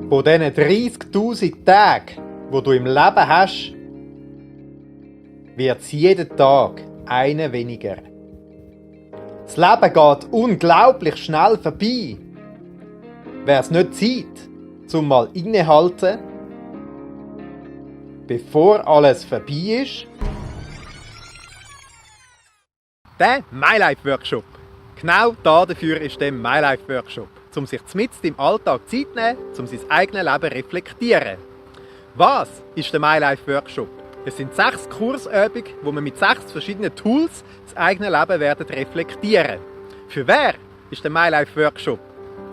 Von diesen 30'000 Tagen, die du im Leben hast, wird es jeden Tag einer weniger. Das Leben geht unglaublich schnell vorbei. Wäre es nicht Zeit, zum mal innehalten, bevor alles vorbei ist? Der MyLife-Workshop. Genau dafür ist der MyLife-Workshop. Um sich mitten im Alltag Zeit zu nehmen, um sein eigenes Leben zu reflektieren. Was ist der MyLife-Workshop? Es sind 6 Kursübungen, wo wir mit 6 verschiedenen Tools das eigene Leben werden reflektieren. Für wer ist der MyLife-Workshop?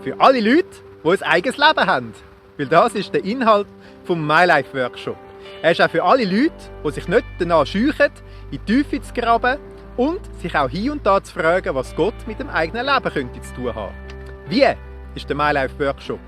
Für alle Leute, die ein eigenes Leben haben. Weil das ist der Inhalt vom MyLife-Workshop. Er ist auch für alle Leute, die sich nicht danach scheuchen, in die Tiefe zu graben und sich auch hier und da zu fragen, was Gott mit dem eigenen Leben könnte zu tun haben. Wie ist der MyLife-Workshop?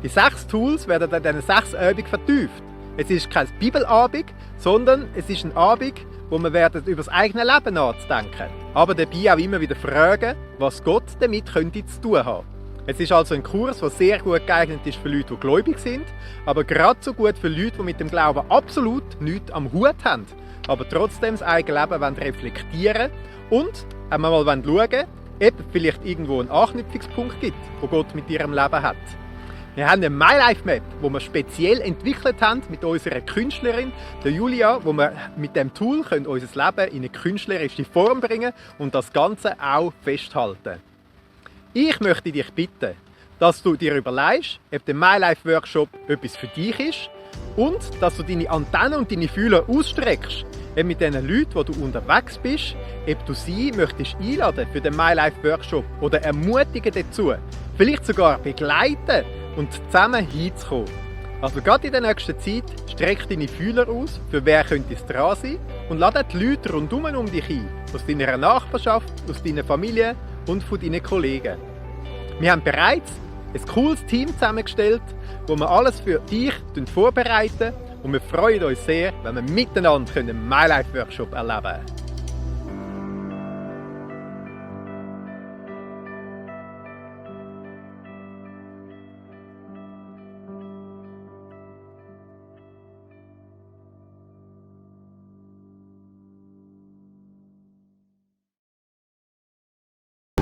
Die 6 Tools werden in diesen 6 Übungen vertieft. Es ist kein Bibelabend, sondern es ist ein Abend, wo wir werden über das eigene Leben nachdenken. Aber dabei auch immer wieder fragen, was Gott damit könnte zu tun haben. Es ist also ein Kurs, der sehr gut geeignet ist für Leute, die gläubig sind, aber gerade so gut für Leute, die mit dem Glauben absolut nichts am Hut haben, aber trotzdem das eigene Leben reflektieren wollen und einmal schauen wollen, ob es vielleicht irgendwo einen Anknüpfungspunkt gibt, wo Gott mit ihrem Leben hat. Wir haben eine MyLife-Map, die wir speziell entwickelt haben mit unserer Künstlerin, der Julia, wo wir mit dem Tool unser Leben in eine künstlerische Form bringen und das Ganze auch festhalten. Ich möchte dich bitten, dass du dir überlegst, ob der MyLife-Workshop etwas für dich ist und dass du deine Antennen und deine Fühler ausstreckst, mit den Leuten, wo du unterwegs bist, ob du sie möchtest einladen für den MyLife-Workshop oder ermutigen dazu, vielleicht sogar begleiten und zusammen hinzukommen. Also gerade in der nächsten Zeit streck deine Fühler aus, für wer könnte es dran sein und lade die Leute rundum um dich ein, aus deiner Nachbarschaft, aus deiner Familie und von deinen Kollegen. Wir haben bereits ein cooles Team zusammengestellt, wo wir alles für dich vorbereiten und wir freuen uns sehr, wenn wir miteinander einen MyLife-Workshop erleben können.